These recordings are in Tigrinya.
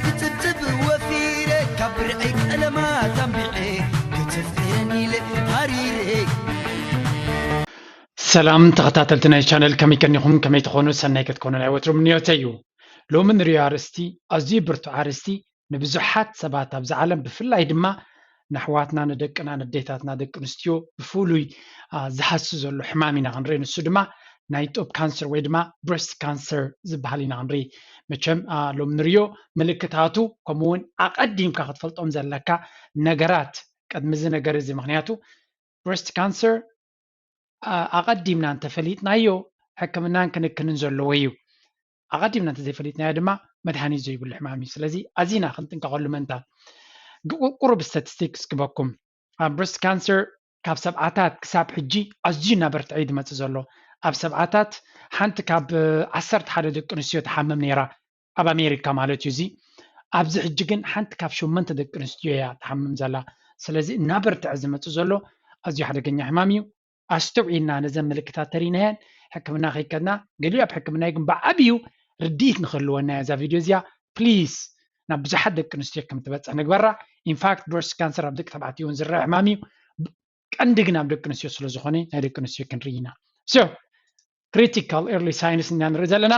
ክጥብጥብ ወፊረ ካብ ብርዒ ቀለማት ኣንቢዐ ክትፍቅረኒ ኢለ ሃሪረ። ሰላም ተኸታተልቲ ናይ ቻነል፣ ከመይ ቀኒኹም? ከመይ ትኾኑ? ሰናይ ክትኮኑ ናይ ወትሩ ምንዮተይ እዩ። ሎሚ ንሪኦ ኣርእስቲ ኣዝዩ ብርቱዕ ኣርእስቲ፣ ንብዙሓት ሰባት ኣብዚ ዓለም ብፍላይ ድማ ንኣሕዋትና፣ ንደቅና፣ ንዴታትና፣ ደቂ ኣንስትዮ ብፍሉይ ዝሃሲ ዘሎ ሕማም ኢና ክንርኢ። ንሱ ድማ ናይ ጡብ ካንሰር ወይ ድማ ብረስት ካንሰር ዝበሃል ኢና ክንርኢ። መቸም ሎም ንሪኦ ምልክታቱ፣ ከምኡ እውን ኣቐዲምካ ክትፈልጦም ዘለካ ነገራት ቅድሚ እዚ ነገር እዚ። ምክንያቱ ብረስት ካንሰር ኣቐዲምና እንተፈሊጥናዮ ሕክምናን ክንክንን ዘለዎ እዩ። ኣቐዲምና እንተዘይፈሊጥናዮ ድማ መድሃኒት ዘይብሉ ሕማም እዩ። ስለዚ ኣዚና ክንጥንቀቐሉ መንታ። ቁሩብ ስታቲስቲክስ ክበኩም። ኣብ ብረስት ካንሰር ካብ ሰብዓታት ክሳብ ሕጂ ኣዝዩ እናበርትዐ እዩ ዝመፅእ ዘሎ። ኣብ ሰብዓታት ሓንቲ ካብ ዓሰርተ ሓደ ደቂ ኣንስትዮ ትሓምም ነይራ፣ ኣብ ኣሜሪካ ማለት እዩ። እዚ ኣብዚ ሕጂ ግን ሓንቲ ካብ ሸሞንተ ደቂ ኣንስትዮ እያ ትሓምም ዘላ። ስለዚ እናበርትዐ ዝመፅእ ዘሎ ኣዝዩ ሓደገኛ ሕማም እዩ። ኣስተውዒልና ነዘን ምልክታት ተሪናየን ሕክምና ከይከድና፣ ገሊኡ ኣብ ሕክምና ግን ብዓብዩ ርድኢት ንክህልወና እያ እዛ ቪድዮ እዚኣ። ፕሊዝ ናብ ብዙሓት ደቂ ኣንስትዮ ከም ትበፅሕ ንግበራ። ኢንፋክት ብረስት ካንሰር ኣብ ደቂ ተባዕትዮ እውን ዝረአ ሕማም እዩ። ቀንዲ ግን ኣብ ደቂ ኣንስትዮ ስለ ዝኾነ ናይ ደቂ ኣንስትዮ ክንርኢ ኢና። ሶ ክሪቲካል ኤርሊ ሳይንስ ኢና ንርኢ ዘለና።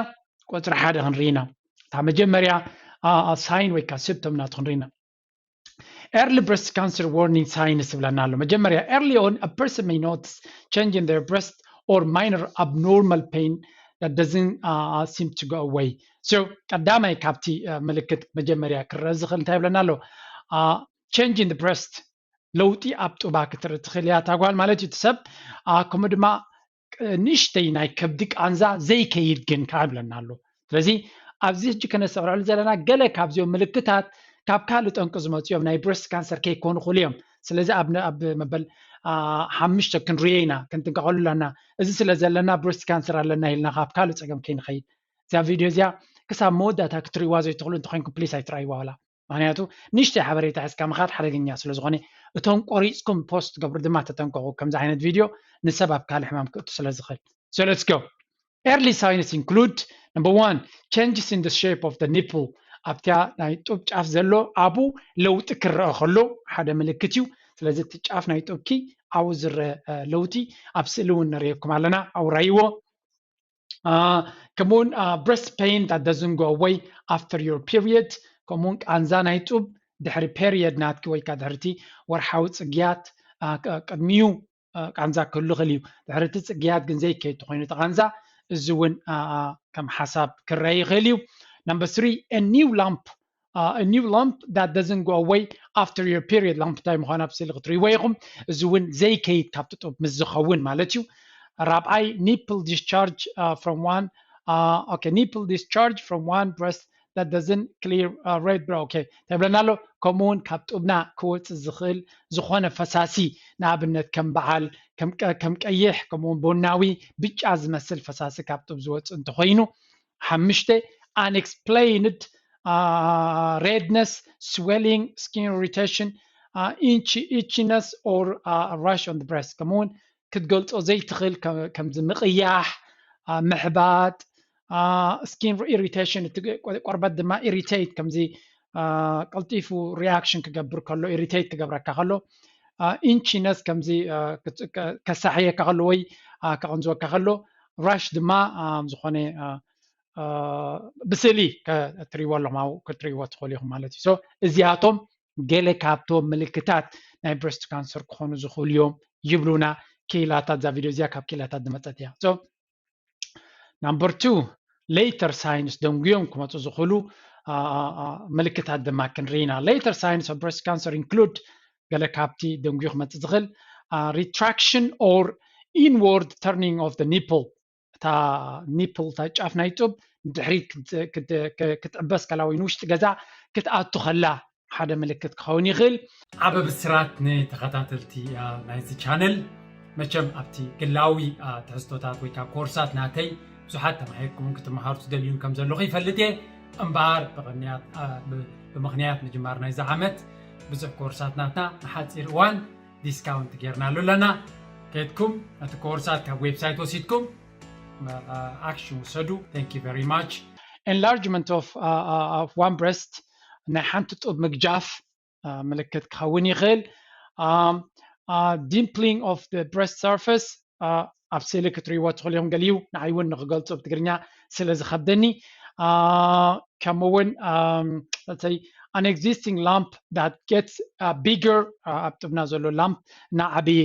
ቁፅሪ ሓደ ክንርኢ ኢና። እታ መጀመርያ ሳይን ወይ ከዓ ሲምፕቶም ናቱ ክንርኢ ኢና። Early breast cancer warning signs ትብለና ኣሎ። መጀመርያ early on a person may notice change in their breast or minor abnormal pain that doesn't uh, seem to go away. So ቀዳማይ ካብቲ ምልክት መጀመርያ ክረአ ዝኽእል እንታይ ይብለና ኣሎ? Change in the breast፣ ለውጢ ኣብ ጡባ ክትርኢ ትኽእል እያ እታ ጓል ማለት እዩ፣ እቲ ሰብ። ከምኡ ድማ ንእሽተይ ናይ ከብዲ ቃንዛ ዘይከይድ ግን ከዓ ይብለና ኣሎ። ስለዚ ኣብዚ ሕጂ ከነስተውዕለሉ ዘለና ገለ ካብዚኦም ምልክታት ካብ ካልእ ጠንቂ ዝመፁ እዮም፣ ናይ ብረስት ካንሰር ከይኮኑ ይኽእሉ እዮም። ስለዚ ኣብ መበል ሓሙሽተ ክንርዮ ኢና፣ ክንጥንቀቐሉ ኣለና። እዚ ስለ ዘለና ብረስት ካንሰር ኣለና ኢልና ካብ ካልእ ፀገም ከይንኸይድ፣ እዛ ቪድዮ እዚኣ ክሳብ መወዳእታ ክትርእይዋ ዘይትኽእሉ እንተኾይንኩም ፕሊስ ኣይትረኣይዋ ዋላ። ምክንያቱ ንእሽተይ ሓበሬታ ሒዝካ ምኻድ ሓደገኛ ስለ ዝኾነ፣ እቶም ቆሪፅኩም ፖስት ትገብሩ ድማ ተጠንቀቑ። ከምዚ ዓይነት ቪድዮ ንሰብ ኣብ ካልእ ሕማም ክእቱ ስለ ዝኽእል። So let's go. Early signs include, number one, changes in the shape of the nipple። ኣብቲያ ናይ ጡብ ጫፍ ዘሎ ኣቡ ለውጢ ክረአ ከሎ ሓደ ምልክት እዩ። ስለዚ እቲ ጫፍ ናይ ጡብኪ ኣብኡ ዝረአ ለውጢ ኣብ ስእሊ እውን ንርእየኩም ኣለና። ኣብኡ ራይዎ። ከምኡውን ብረስት ፔን that doesn't go away after your period። ከምኡውን ቃንዛ ናይ ጡብ ድሕሪ ፔሪየድ ናትኪ ወይ ከዓ ድሕርቲ ወርሓዊ ፅግያት ቅድሚዩ ቃንዛ ክህሉ ይኽእል እዩ። ድሕርቲ ፅግያት ግን ዘይከይድ ተኮይኑ እቲ ቃንዛ፣ እዚ እውን ከም ሓሳብ ክረአ ይኽእል እዩ። Number three, a new lump, a new lump that doesn't go away after your period. ላምፕ እንታይ ምዃኑ ኣብ ስእሊ ክትርእይዎ ኢኹም። እዚ እውን ዘይከይድ ካብቲ ጡብ ምስ ዝኸውን ማለት እዩ። ራብዓይ, nipple discharge from one, okay, nipple discharge from one breast that doesn't clear red blood. Okay, እንታይ ይብለና ኣሎ? ከምኡ እውን ካብ ጡብና ክወፅእ ዝኽእል ዝኾነ ፈሳሲ፣ ንኣብነት ከም በዓል ከም ቀይሕ ከምኡ እውን ቡናዊ ብጫ ዝመስል ፈሳሲ ካብ ጡብ ዝወፅእ እንተኾይኑ። ሓምሽተ, unexplained redness, swelling, skin irritation, itchiness or rash on the breast. ከምኡ እውን ክትገልፆ ዘይትኽእል ከምዚ ምቕያሕ፣ ምሕባጥ፣ skin irritation፣ እቲ ቆርበት ድማ ኢሪቴት፣ ከምዚ ቀልጢፉ ሪያክሽን ክገብር ከሎ፣ ኢሪቴት ክገብረካ ከሎ፣ itchiness፣ ከምዚ ከሳሕየካ ከሎ ወይ ከቕንዝወካ ከሎ፣ ራሽ ድማ ዝኾነ ብስእሊ ክትሪእዎ ኣለኹም፣ ኣብኡ ክትሪእዎ ትኽእሉ ኢኹም ማለት እዩ። እዚኣቶም ገለ ካብቶም ምልክታት ናይ ብረስት ካንሰር ክኾኑ ዝኽእሉ እዮም ይብሉና ክኢላታት። እዛ ቪድዮ እዚኣ ካብ ክኢላታት ዝመፀት እያ። ናምበር ቱ፣ ሌተር ሳይንስ ደንጉዮም ክመፁ ዝኽእሉ ምልክታት ድማ ክንርኢ ኢና። Later signs of breast cancer include፣ ገለ ካብቲ ደንጉዩ ክመፅእ ዝኽእል፣ retraction or inward turning of the nipple፣ እታ ኒፕል፣ እታ ጫፍ ናይ ጡብ ንድሕሪት ክትዕበስ ከላ ወይ ንውሽጢ ገዛ ክትኣቱ ከላ ሓደ ምልክት ክኸውን ይኽእል። ዓቢ ብስራት ንተኸታተልቲ ናይዚ ቻነል። መቸም ኣብቲ ግላዊ ትሕዝቶታት ወይ ከዓ ኮርሳት ናተይ ብዙሓት ተማሂርኩምን ክትመሃሩ ትደልዩን ከም ዘለኹ ይፈልጥ እየ። እምበኣር ብቕንያት፣ ብ-፣ ብምኽንያት ምጅማር ናይዚ ዓመት ብዙሕ ኮርሳት ናትና ንሓፂር እዋን ዲስካውንት ጌርናሉ ኣለና። ከድኩም ነቲ ኮርሳት ካብ ዌብሳይት ወሲድኩም ኣክሽን ውሰዱ። Thank you very much. Enlargement of one breast ናይ ሓንቲ ጡብ ምግጃፍ ምልክት ክኸውን ይኽእል። Dimpling of the breast surface ኣብ ስእሊ ክትርእይዎ ትኽእሉ ኢኹም። ገሊኡ ንዓይ እውን ንክገልጾ ብትግርኛ ስለ ዝኸብደኒ። ከምኡ እውን say an existing lump that gets bigger፣ ኣብ ጡብና ዘሎ ላምፕ እናዓበየ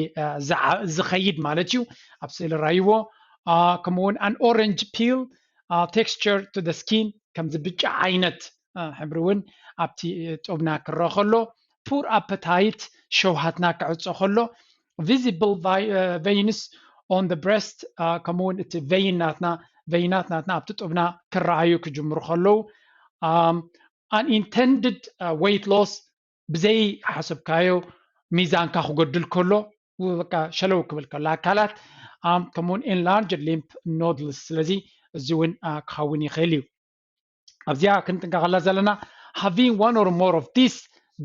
ዝኸይድ ማለት እዩ። ኣብ ስእሊ ራይዎ። ከምኡ እውን an orange peel texture to the skin፣ ከምዚ ብጫ ዓይነት ሕብሪ እውን ኣብቲ ጡብና ክረአ ከሎ፣ poor appetite፣ ሸውሃትና ክዕጾ ከሎ፣ visible veins on the breast፣ ከምኡ እውን እቲ ቬይን ናትና፣ ቬይናት ናትና ኣብቲ ጡብና ክረኣዩ ክጅምሩ ከለዉ፣ unintended weight loss፣ ብዘይ ሓሰብካዮ ሚዛንካ ክጎድል ከሎ፣ በቃ ሸለው ክብል ከሎ ኣካላት፣ ከምኡውን enlarged lymph nodes። ስለዚ እዚ እውን ክኸውን ይኽእል እዩ። ኣብዚኣ ክንጥንቀቐላ ዘለና፣ having one or more of this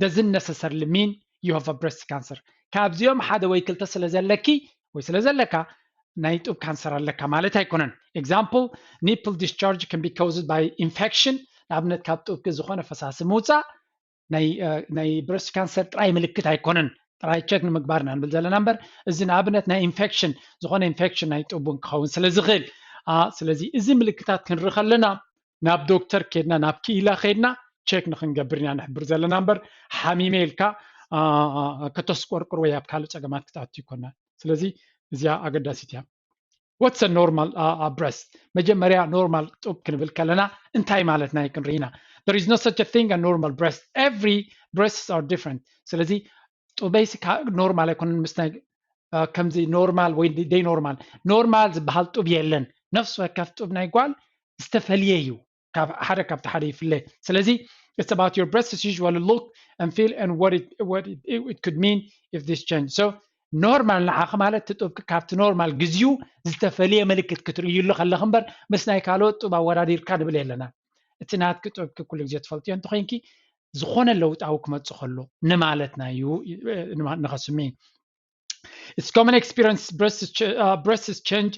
doesn't necessarily mean you have a breast cancer። ካብዚኦም ሓደ ወይ ክልተ ስለ ዘለኪ ወይ ስለ ዘለካ ናይ ጡብ ካንሰር ኣለካ ማለት ኣይኮነን። Example, nipple discharge can be caused by infection። ንኣብነት ካብ ጡብኪ ዝኾነ ፈሳሲ ምውፃእ ናይ breast cancer ጥራይ ምልክት ኣይኮነን። ጥራይ ቸክ ንምግባር ኢና ንብል ዘለና እምበር፣ እዚ ንኣብነት ናይ ኢንፌክሽን፣ ዝኾነ ኢንፌክሽን ናይ ጡብ እውን ክኸውን ስለ ዝኽእል፣ ስለዚ እዚ ምልክታት ክንርኢ ከለና ናብ ዶክተር ከድና፣ ናብ ክኢላ ከድና ቸክ ንክንገብር ኢና ንሕብር ዘለና እምበር፣ ሓሚመ ኢልካ ከተስቆርቁር ወይ ኣብ ካልእ ጸገማት ክትኣቱ ይኮና። ስለዚ እዚኣ ኣገዳሲት እያ። What's a normal breast? መጀመርያ ኖርማል ጡብ ክንብል ከለና እንታይ ማለትና እዩ ክንርኢና። There is no such a thing a normal breast. Every breasts are different። ስለዚ ጡበይሲ ኖርማል ኣይኮነን ምስ ናይ ከምዚ ኖርማል ወይ ደይ ኖርማል። ኖርማል ዝበሃል ጡብ የለን። ነፍሲ ወከፍ ጡብ ናይ ጓል ዝተፈልየ እዩ። ሓደ ካብቲ ሓደ ይፍለ። ስለዚ it's about your breast as usual look and feel and what it, what it, it could mean if this change. So ኖርማል ንዓኺ ማለት እቲ ጡብኪ ካብቲ ኖርማል ግዜኡ ዝተፈልየ ምልክት ክትርእይሉ ከለኺ እምበር ምስ ናይ ካልኦት ጡብ ኣወዳዲርካ ንብል የለና። እቲ ናትኪ ጡብኪ ኩሉ ግዜ ትፈልጥዮ እንተኮይንኪ ዝኾነ ለውጣዊ ክመጽእ ከሎ ንማለትና እዩ ንኸስሚ። It's common experience breasts, ch- uh, breasts change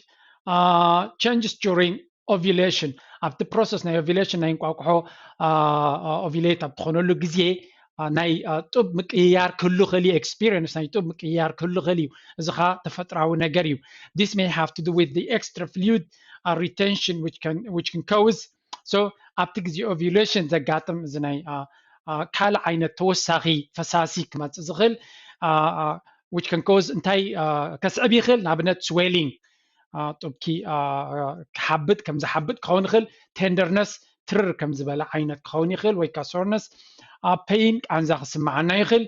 uh, changes during ovulation. ኣብቲ ፕሮሰስ ናይ ኦቪሌሽን ናይ እንቋቁሖ ኦቪሌት ኣብ ትኾነሉ ግዜ ናይ ጡብ ምቅይያር ክህሉ ክእል እዩ። ኤክስፒሪየንስ ናይ ጡብ ምቅይያር ክህሉ ክእል እዩ። እዚ ኸዓ ተፈጥራዊ ነገር እዩ። This may have to do with the extra fluid uh, retention which can which can cause so ኣብቲ ግዜ ኦቪሌሽን ዘጋጥም እዚ ናይ ካልእ ዓይነት ተወሳኺ ፈሳሲ ክመፅእ ዝኽእል which can cause እንታይ ከስዕብ ይኽእል? ንኣብነት ስዌሊንግ ጡብኪ ክሓብጥ ከም ዝሓብጥ ክኸውን ይኽእል። ቴንደርነስ ትርር ከም ዝበለ ዓይነት ክኸውን ይኽእል ወይ ከዓ ሶርነስ ፔይን ቃንዛ ክስምዓና ይኽእል።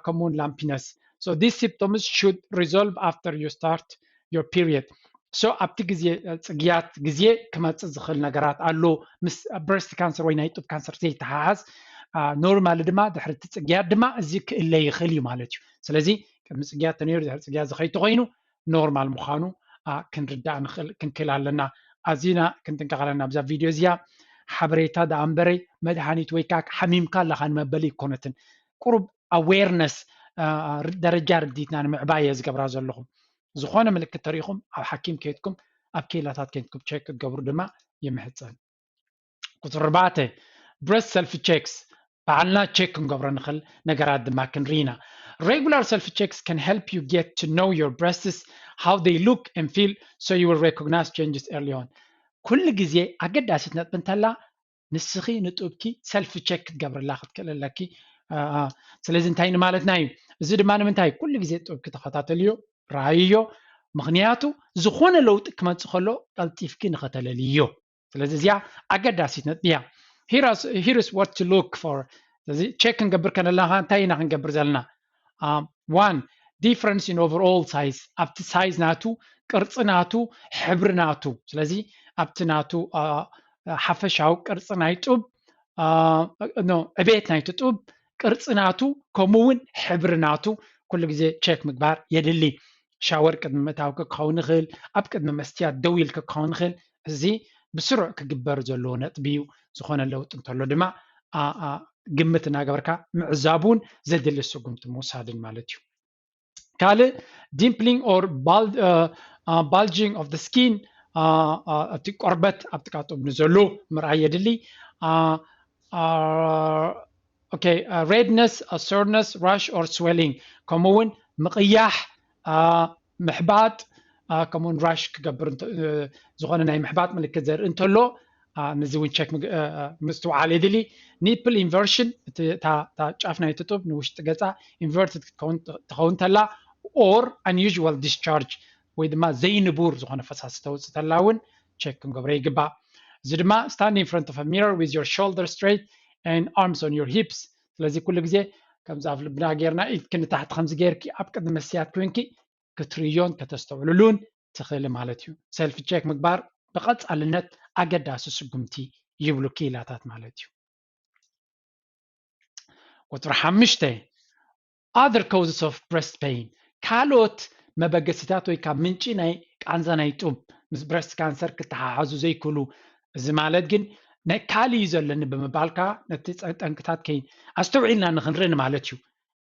ከምኡውን ላምፒነስ። So these symptoms should resolve after you start your period. So ኣብቲ ግዜ ፅግያት ግዜ ክመፅእ ዝኽእል ነገራት ኣሎ። ምስ ብረስት ካንሰር ወይ ናይ ጡብ ካንሰር ዘይተሓሓዝ ኖርማሊ ድማ ድሕሪ እቲ ፅግያት ድማ እዚ ክእለ ይኽእል እዩ ማለት እዩ። ስለዚ ቅድሚ ፅግያት ተነይሩ ድሕሪ ፅግያት ዝኸይድ ተኮይኑ ኖርማል ምዃኑ ክንርዳእ ንኽእል ክንክእል ኣለና። ኣዚና ክንጥንቀቕ ኣለና ኣብዛ ቪድዮ እዚኣ። ሓበሬታ ደኣ እምበረይ መድሃኒት ወይ ከዓ ሓሚምካ ኣለኻ ንመበሊ ኣይኮነትን። ቁሩብ ኣዌርነስ ደረጃ ርዲትና ንምዕባይ እየ ዝገብራ ዘለኹ። ዝኾነ ምልክት ተሪኢኹም ኣብ ሓኪም ከይድኩም ኣብ ክኢላታት ከይድኩም ቸክ ክትገብሩ ድማ ይምሕፀን። ቁፅሪ ኣርባዕተ ብረስት ሰልፊ ቸክስ ባዕልና ቸክ ክንገብሮ ንኽእል ነገራት ድማ ክንርኢ ኢና። Regular self checks can help you get to know your breasts, how they look and feel, so you will recognize changes early on. ኩሉ ግዜ ኣገዳሲት ነጥቢ እንተላ ንስኺ ንጡብኪ ሰልፊ ቸክ ክትገብርላ ክትክእል ኣለኪ። ስለዚ እንታይ ንማለትና እዩ? እዚ ድማ ንምንታይ ኩሉ ግዜ ጡብኪ ተኸታተልዮ፣ ረኣይዮ። ምኽንያቱ ዝኾነ ለውጢ ክመፅእ ከሎ ቀልጢፍኪ ንኸተለልዮ። ስለዚ እዚኣ ኣገዳሲት ነጥቢ እያ። Here's what to look for። ስለዚ ቸክ ክንገብር ከለና እንታይ ኢና ክንገብር ዘለና? One, difference in overall size፣ ኣብቲ ሳይዝ ናቱ፣ ቅርፂ ናቱ፣ ሕብሪ ናቱ። ስለዚ ኣብቲ ናቱ ሓፈሻዊ ቅርፂ ናይ ጡብ ዕቤት ናይቲ ጡብ ቅርፂ ናቱ ከምኡ እውን ሕብሪ ናቱ ኩሉ ግዜ ቸክ ምግባር የድሊ። ሻወር ቅድሚ ምእታውኪ ክኸውን ይኽእል፣ ኣብ ቅድሚ መስትያት ደው ኢልኪ ክኸውን ይኽእል። እዚ ብስሩዕ ክግበር ዘለዎ ነጥቢ እዩ። ዝኾነ ለውጢ እንተሎ ድማ ግምት እናገበርካ ምዕዛብ እውን ዘድሊ ስጉምቲ ምውሳድን ማለት እዩ። ካልእ dimpling or bulging of the skin፣ እቲ ቆርበት ኣብ ጥቃ ጡብ ንዘሎ ምርኣይ የድሊ። Are okay, redness, soreness, rash or swelling፣ ከምኡ እውን ምቕያሕ፣ ምሕባጥ፣ ከምኡውን ራሽ ክገብር ዝኾነ ናይ ምሕባጥ ምልክት ዘርኢ እንተሎ፣ ነዚ እውን ቸክ ምስትውዓል የድሊ። ኒፕል ኢንቨርሽን፣ እታ ጫፍ ናይ ትጡብ ንውሽጢ ገፃ ኢንቨርትድ ትኸውን ተላ፣ or unusual discharge፣ ወይ ድማ ዘይንቡር ዝኾነ ፈሳሲ ተውፅእ ተላ እውን ቸክ ክንገብሮ ይግባእ። እዚ ድማ stand in front of a mirror with your shoulder straight and arms on your hips። ስለዚ ኩሉ ግዜ ከምዚ ኣብ ልብና ጌርና ኢድኪ ንታሕቲ ከምዚ ጌርኪ ኣብ ቅድሚ መስትያት ኮይንኪ ክትርእዮን ከተስተውዕልሉን ትኽእሊ ማለት እዩ። ሰልፍ ቸክ ምግባር ብቐፃልነት ኣገዳሲ ስጉምቲ ይብሉ ክኢላታት ማለት እዩ። ቁፅሪ ሓሙሽተ፣ other causes of breast pain፣ ካልኦት መበገሲታት ወይ ካብ ምንጪ ናይ ቃንዛ ናይ ጡብ ምስ ብረስት ካንሰር ክተሓሓዙ ዘይክእሉ። እዚ ማለት ግን ናይ ካልእ እዩ ዘለኒ ብምባልካ ነቲ ጠንቅታት ከይ ኣስተውዒልና ንክንርኢ ማለት እዩ።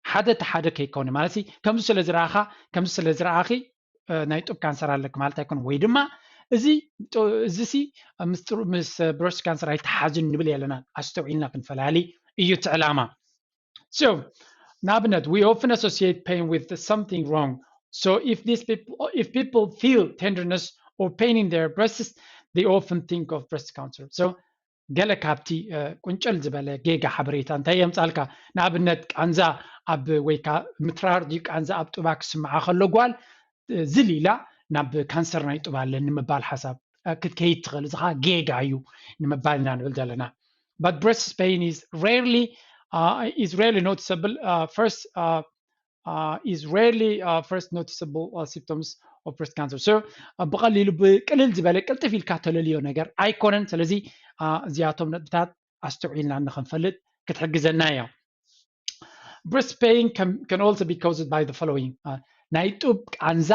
ሓደ እቲ ሓደ ከይኮነ ማለት ከምዚ ስለ ዝረኣኻ ከምዚ ስለ ዝረኣኺ ናይ ጡብ ካንሰር ኣለክ ማለት ኣይኮነ። ወይ ድማ እዚ እዚ ሲ ምስ ብረስት ካንሰር ኣይተሓዝን ንብል የለና። ኣስተውዒልና ክንፈላሊ እዩ እቲ ዕላማ። So ንኣብነት we often associate pain with something wrong. So if these people if people feel tenderness or pain in their breasts, they often think of breast cancer. So ገለ ካብቲ ቁንጭል ዝበለ ጌጋ ሓበሬታ እንታይ የምፃልካ? ንኣብነት ቃንዛ ኣብ ወይ ከዓ ምትራር ድዩ ቃንዛ ኣብ ጡባ ክስምዓ ከሎ ጓል ዝል ኢላ ናብ ካንሰር ናይ ጡባ ኣለኒ ምባል ሓሳብ ክትከይድ ትኽእል። እዚ ከዓ ጌጋ እዩ ንምባል ኢና ንብል ዘለና። But breast pain is rarely uh, is rarely noticeable uh, first uh, uh, is rarely uh, first noticeable uh, symptoms of breast cancer. So ብቐሊሉ ብቅልል ዝበለ ቅልጥፍ ኢልካ ተለልዮ ነገር ኣይኮነን። ስለዚ እዚኣቶም ነጥብታት ኣስተውዒልና ንክንፈልጥ ክትሕግዘና እያ። Breast pain can, can also be caused by the following. ናይ ጡብ ቃንዛ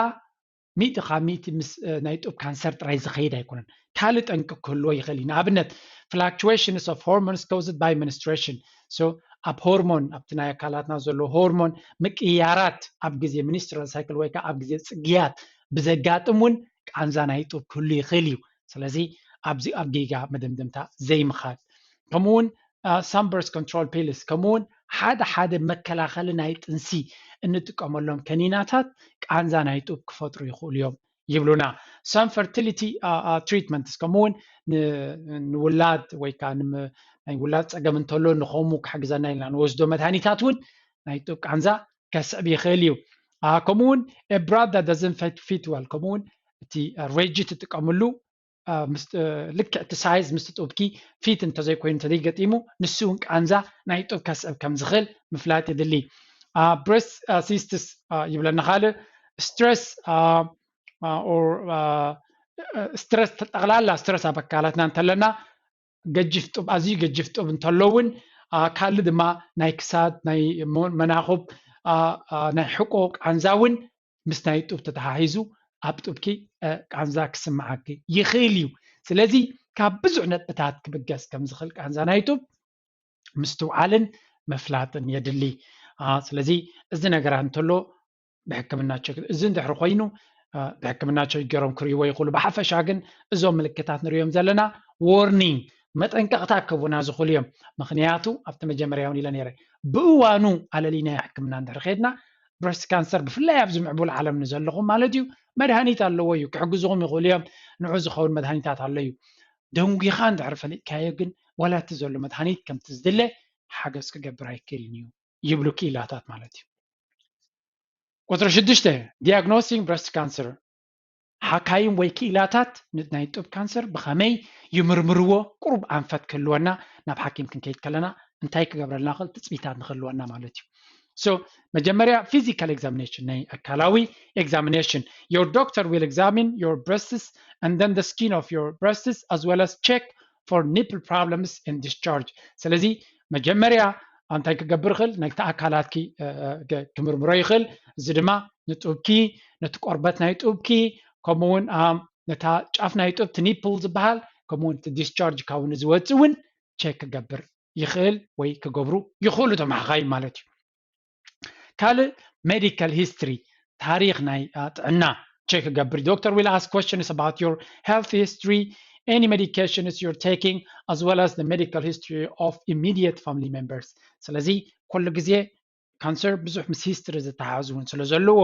ሚእቲ ካብ ሚእቲ ምስ ናይ ጡብ ካንሰር ጥራይ ዝኸይድ ኣይኮነን። ካልእ ጠንቂ ክህልዎ ይኽእል እዩ። ንኣብነት fluctuations of hormones caused by menstruation። So ኣብ ሆርሞን ኣብቲ ናይ ኣካላትና ዘሎ ሆርሞን ምቅያራት ኣብ ግዜ ሚኒስትራል ሳይክል ወይ ከዓ ኣብ ግዜ ፅግያት ብዘጋጥም እውን ቃንዛ ናይ ጡብ ክህሉ ይኽእል እዩ። ስለዚ ኣብዚ ኣብ ጌጋ መደምደምታ ዘይምኻድ። ከምኡ እውን some birth control pills ከምኡ እውን ሓደ ሓደ መከላኸሊ ናይ ጥንሲ እንጥቀመሎም ከኒናታት ቃንዛ ናይ ጡብ ክፈጥሩ ይኽእሉ እዮም ይብሉና። Some fertility treatments ከምኡ እውን ንውላድ ወይ ከዓ ናይ ውላድ ፀገም እንተሎ ንኸምኡ ክሕግዘና ኢልና ንወስዶ መድሃኒታት እውን ናይ ጡብ ቃንዛ ከስዕብ ይኽእል እዩ። ከምኡ እውን a bra that doesn't fit well ከምኡ እውን እቲ ሬጂ ትጥቀምሉ ልክዕ እቲ ሳይዝ ምስቲ ጡብኪ ፊት እንተዘይኮይኑ እንተዘይገጢሙ ንሱ እውን ቃንዛ ናይ ጡብ ከስዕብ ከም ዝኽእል ምፍላጥ የድሊ። Breast cysts ይብለና ካልእ። Stress or stress ጠቕላላ ስትረስ ኣብ ኣካላትና እንተለና ገጅፍ ጡብ ኣዝዩ ገጅፍ ጡብ እንተሎ እውን ካልእ ድማ ናይ ክሳድ ናይ መናኹብ ናይ ሕቆ ቃንዛ እውን ምስ ናይ ጡብ ተተሓሒዙ ኣብ ጡብኪ ቃንዛ ክስምዓኪ ይኽእል እዩ። ስለዚ ካብ ብዙሕ ነጥብታት ክብገስ ከም ዝኽእል ቃንዛ ናይ ጡብ ምስትውዓልን ምፍላጥን የድሊ። ስለዚ እዚ ነገራት እንተሎ ብሕክምና ቸክ እዚ እንድሕሪ ኮይኑ ብሕክምና ቸክ ገይሮም ክርእይዎ ይኽእሉ። ብሓፈሻ ግን እዞም ምልክታት ንሪኦም ዘለና ዎርኒንግ መጠንቀቕታ ክህቡና ዝኽእሉ እዮም። ምኽንያቱ ኣብቲ መጀመርያ እውን ኢለ ነይረ ብእዋኑ ኣለሊና ሕክምና እንድሕሪ ከድና ብረስት ካንሰር ብፍላይ ኣብዚ ምዕቡል ዓለም ንዘለኹም ማለት እዩ መድሃኒት ኣለዎ እዩ ክሕግዝኹም ይኽእሉ እዮም። ንዑ ዝኸውን መድሃኒታት ኣሎ እዩ። ደንጒኻ እንድሕሪ ፈሊጥካዮ ግን ዋላ እቲ ዘሎ መድሃኒት ከምቲ ዝድለ ሓገዝ ክገብር ኣይክእልን እዩ ይብሉ ክኢላታት ማለት እዩ። ቁፅሪ ሽዱሽተ diagnosing breast cancer ሓካይም ወይ ክኢላታት ናይ ጡብ ካንሰር ብኸመይ ይምርምርዎ? ቁሩብ ኣንፈት ክህልወና ናብ ሓኪም ክንከይድ ከለና እንታይ ክገብረልና ክእል ትፅቢታት ንክህልወና ማለት እዩ። So መጀመርያ physical examination ናይ ኣካላዊ examination. Your doctor will examine your breasts and then the skin of your breasts as well as check for nipple problems and discharge. ስለዚ መጀመርያ እንታይ ክገብር ይኽእል? ነቲ ኣካላትኪ ክምርምሮ ይኽእል። እዚ ድማ ንጡብኪ፣ ነቲ ቆርበት ናይ ጡብኪ፣ ከምኡ እውን ነታ ጫፍ ናይ ጡብ ኒፕል ዝበሃል ከምኡ እውን እቲ ዲስቻርጅ ካብ ንዝወፅእ እውን ቸክ ክገብር ይኽእል ወይ ክገብሩ ይኽእሉ እቶም ሓኻይም ማለት እዩ። ካልእ ሜዲካል ሂስትሪ ታሪክ ናይ ጥዕና ቸክ ክገብር። Doctor will ask questions about your health history any medications you're taking, as well as the medical history of immediate family members. ስለዚ ኩሉ ግዜ ካንሰር ብዙሕ ምስ ሂስትሪ ዝተሓዙ እውን ስለ ዘለዎ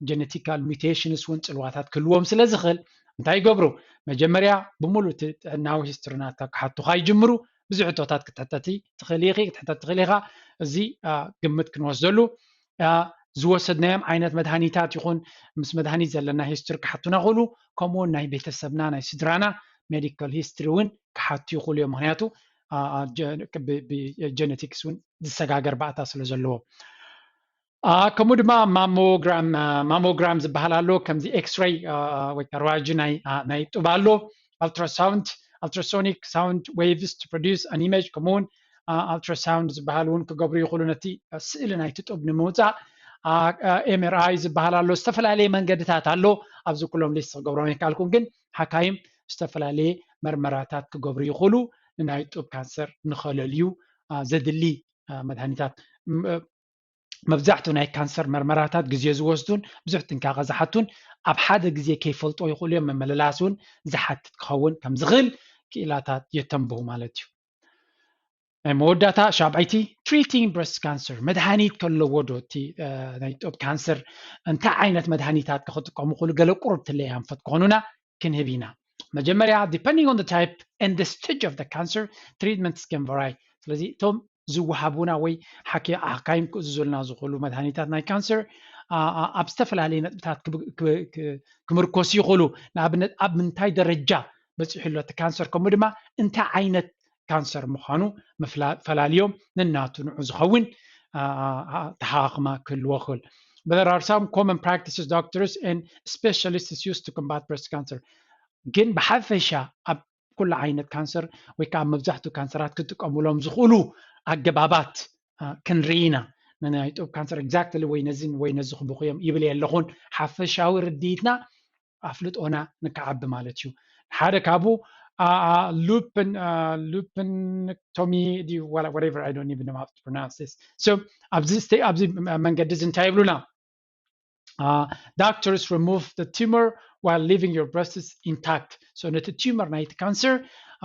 ጀነቲካል ሚውቴሽንስ እውን ፅልዋታት ክህልዎም ስለ ዝኽእል እንታይ ይገብሩ? መጀመርያ ብምሉእ እቲ ጥዕናዊ ሂስትሪ ናትካ ክሓቱኻ ይጅምሩ። ብዙሕ ሕቶታት ክትሕተቲ ትኽእል ኢኺ፣ ክትሕተት ትኽእል ኢኻ። እዚ ግምት ክንወስደሉ ዝወሰድናዮም ዓይነት መድሃኒታት ይኹን ምስ መድሃኒት ዘለና ሂስትሪ ክሓቱና ክእሉ፣ ከምኡውን ናይ ቤተሰብና ናይ ስድራና ሜዲካል ሂስትሪ እውን ክሓቱ ይኽእሉ እዮም። ምክንያቱ ጀነቲክስ እውን ዝሰጋገር ባእታ ስለ ዘለዎ። ከምኡ ድማ ማሞግራም ማሞግራም ዝበሃል ኣሎ። ከምዚ ኤክስሬይ ወይ ከዓ ራጂ ናይ ጡብ ኣሎ። ኣልትራሳውንድ፣ ultrasonic sound waves to produce an image፣ ከምኡውን ኣልትራሳውንድ ዝበሃል እውን ክገብሩ ይኽእሉ ነቲ ስእሊ ናይቲ ጡብ ንምውፃእ። ኤምኣርኣይ ዝበሃል ኣሎ። ዝተፈላለየ መንገድታት ኣሎ። ኣብዚ ኩሎም ሊስት ክገብሮም ኣይከኣልኩን፣ ግን ሓካይም ዝተፈላለየ መርመራታት ክገብሩ ይኽእሉ። ንናይ ጡብ ካንሰር ንኸለልዩ ዘድሊ መድሃኒታት። መብዛሕትኡ ናይ ካንሰር መርመራታት ግዜ ዝወስዱን ብዙሕ ጥንቃቐ ዝሓቱን ኣብ ሓደ ግዜ ከይፈልጦ ይኽእሉ እዮም። መመለላስ እውን ዝሓትት ክኸውን ከም ዝኽእል ክኢላታት የተንብሁ ማለት እዩ። ናይ መወዳእታ ሻብዓይቲ፣ treating breast cancer፣ መድሃኒት ከለዎ ዶ እቲ ናይ ጡብ ካንሰር? እንታይ ዓይነት መድሃኒታት ክጥቀሙ ክእሉ ገለ ቁሩብ ትለይ ኣንፈት ክኾኑና ክንህብ ኢና። መጀመርያ depending on the type and the stage of the cancer, treatments can vary። ስለዚ እቶም ዝወሃቡና ወይ ሓካይም ክእዝዙልና ዝኽእሉ መድሃኒታት ናይ ካንሰር ኣብ ዝተፈላለየ ነጥብታት ክምርኮስ ይኽእሉ። ንኣብነት ኣብ ምንታይ ደረጃ በፂሑ ኣሎ እቲ ካንሰር፣ ከምኡ ድማ እንታይ ዓይነት ካንሰር ምዃኑ ፈላልዮም ንናቱ ንዑ ዝኸውን ተሃኻኽማ ክህልዎ ክእል። But there are some common practices doctors and specialists use to combat breast cancer። ግን ብሓፈሻ ኣብ ኩሉ ዓይነት ካንሰር ወይ ከዓ መብዛሕትኡ ካንሰራት ክጥቀሙሎም ዝኽእሉ ኣገባባት ክንርኢ ኢና። ንናይ ጡብ ካንሰር exactly ወይ ነዚን ወይ ነዚ ክብኹ እዮም ይብል የለኹን። ሓፈሻዊ ርድኢትና ኣፍልጦና ንከዓቢ ማለት እዩ። ሓደ ካብኡ ሉፕን ሉፕንክቶሚ whatever, I don't even know how to pronounce this. So ኣብዚ መንገዲ እዚ እንታይ ይብሉና? Doctors remove the tumor while leaving your breasts intact። So ነቲ tumor ናይቲ ካንሰር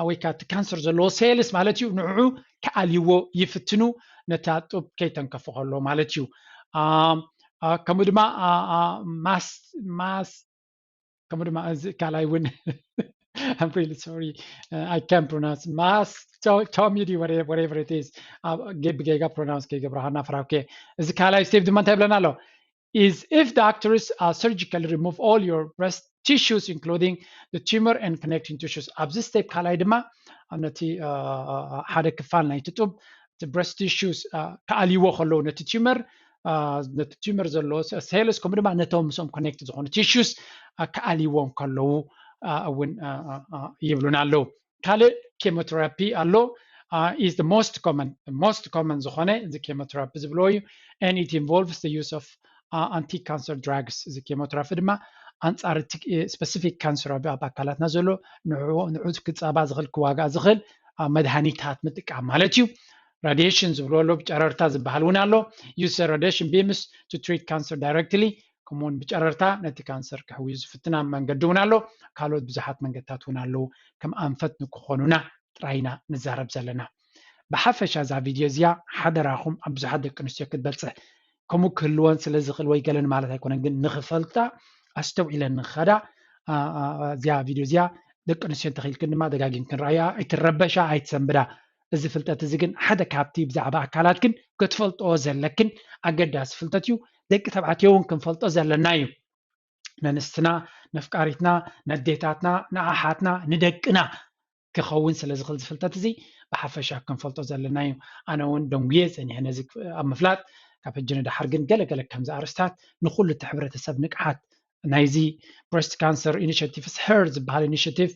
ወይ ከዓ እቲ ካንሰር ዘለዎ ሴልስ ማለት እዩ፣ ንዕዑ ክኣልይዎ ይፍትኑ፣ ነታ ጡብ ከይተንከፉ ከሎ ማለት እዩ። ከምኡ ድማ ማስ ማስ ከምኡ ድማ እዚ ካልኣይ እውን I'm really sorry, I can't pronounce። Mastectomy, whatever it is, ብጌጋ ፕሮናውንስ ከይገብረካ እናፈራውከ። እዚ ካልኣይ ስቴፕ ድማ እንታይ ይብለና ኣሎ? Is if doctors surgically remove all your breast tissues including the tumor and connecting tissues። ኣብዚ ስቴፕ ካልኣይ ድማ ነቲ ሓደ ክፋል ናይቲ ጡብ እቲ breast tissues ክኣልይዎ ከለዉ ነቲ tumor ነቲ tumor ዘለዎ ሴልስ ከምኡ ድማ ነቶም ምስኦም ኮኔክት ዝኾኑ ቲሹስ ክኣልይዎም ከለዉ እውን ይብሉና ኣለዉ። ካልእ ኬሞቴራፒ ኣሎ። Is the most common most common ዝኾነ እዚ ኬሞቴራፒ ዝብልዎ እዩ። And it involves the use of anti cancer drugs። እዚ ኬሞቴራፒ ድማ ኣንፃር እቲ ስፐሲፊክ ካንሰር ኣብ ኣካላትና ዘሎ ንዑ ክፃባ ዝኽእል ክዋጋእ ዝኽእል መድሃኒታት ምጥቃም ማለት እዩ። ራዲሽን ዝብልዎ ኣሎ፣ ብጨረርታ ዝበሃል እውን ኣሎ። Use radiation beams to treat cancer directly። ከምኡውን ብጨረርታ ነቲ ካንሰር ክሕውዩ ዝፍትና መንገዲ እውን ኣሎ። ካልኦት ብዙሓት መንገድታት እውን ኣለዉ። ከም ኣንፈት ንክኾኑና ጥራይ ኢና ንዛረብ ዘለና። ብሓፈሻ እዛ ቪድዮ እዚኣ ሓደራኹም ኣብ ብዙሓት ደቂ ኣንስትዮ ክትበፅሕ ከምኡ ክህልወን ስለ ዝኽእል ወይ ገለን ማለት ኣይኮነን፣ ግን ንኽፈልጣ ኣስተውዒለን ንኽኸዳ እዚኣ ቪድዮ እዚኣ ደቂ ኣንስትዮ እንተኽኢልክን ድማ ደጋጊምክን ረኣያ፣ ኣይትረበሻ፣ ኣይትሰንብዳ። እዚ ፍልጠት እዚ ግን ሓደ ካብቲ ብዛዕባ ኣካላትክን ክትፈልጦ ዘለክን ኣገዳሲ ፍልጠት እዩ። ደቂ ተባዕትዮ እውን ክንፈልጦ ዘለና እዩ። ነንስትና፣ ነፍቃሪትና፣ ነዴታትና፣ ንኣሓትና፣ ንደቅና ክኸውን ስለ ዝኽእል ዝፍልጠት እዚ ብሓፈሻ ክንፈልጦ ዘለና እዩ። ኣነ እውን ደንጉየ ጸኒሐ ነዚ ኣብ ምፍላጥ። ካብ ሕጂ ንደሓር ግን ገለገለ ከምዚ ኣርእስታት ንኹሉ እቲ ሕብረተሰብ ንቕሓት ናይዚ ብረስት ካንሰር ኢኒሽቲቭስ ሄር ዝበሃል ኢኒሽቲቭ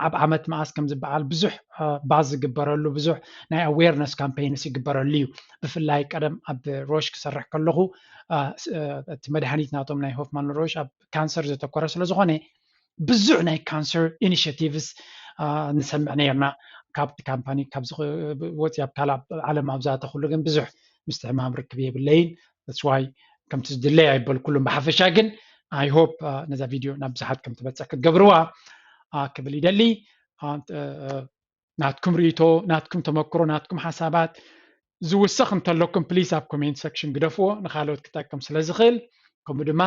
ኣብ ዓመት መኣስ ከም ዝበዓል ብዙሕ ባዝ ዝግበረሉ ብዙሕ ናይ ኣዌርነስ ካምፔይንስ ይግበረሉ እዩ። ብፍላይ ቀደም ኣብ ሮሽ ክሰርሕ ከለኹ እቲ መድሃኒት ናቶም ናይ ሆፍማን ሮሽ ኣብ ካንሰር ዘተኮረ ስለ ዝኾነ ብዙሕ ናይ ካንሰር ኢኒሽቲቭስ ንሰምዕ ነርና። ካብቲ ካምፓኒ ካብዚ ወፂ ኣብ ካልእ ዓለም ኣብ ዝኣተኹሉ ግን ብዙሕ ምስቲ ሕማም ርክብ የብለይን። That's why ከምቲ ዝድለይ ኣይበልኩሉን። ብሓፈሻ ግን I hope ነዛ ቪድዮ ናብ ብዙሓት ከም ትበፅሕ ክትገብርዋ ክብል ይደሊ። ናትኩም ርእይቶ፣ ናትኩም ተመክሮ፣ ናትኩም ሓሳባት ዝውሰኽ እንተለኩም please ኣብ comment section ግደፍዎ፣ ንኻልኦት ክጠቅም ስለ ዝኽእል። ከምኡ ድማ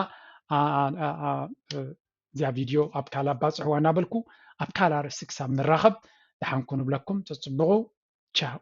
እዚኣ ቪድዮ ኣብ ካልእ ኣባፅሕዋ እናበልኩ ኣብ ካልእ ኣርእስቲ ክሳብ ንራኸብ ደሓን ኩኑ እብለኩም። ተፅብቑ። ቻው።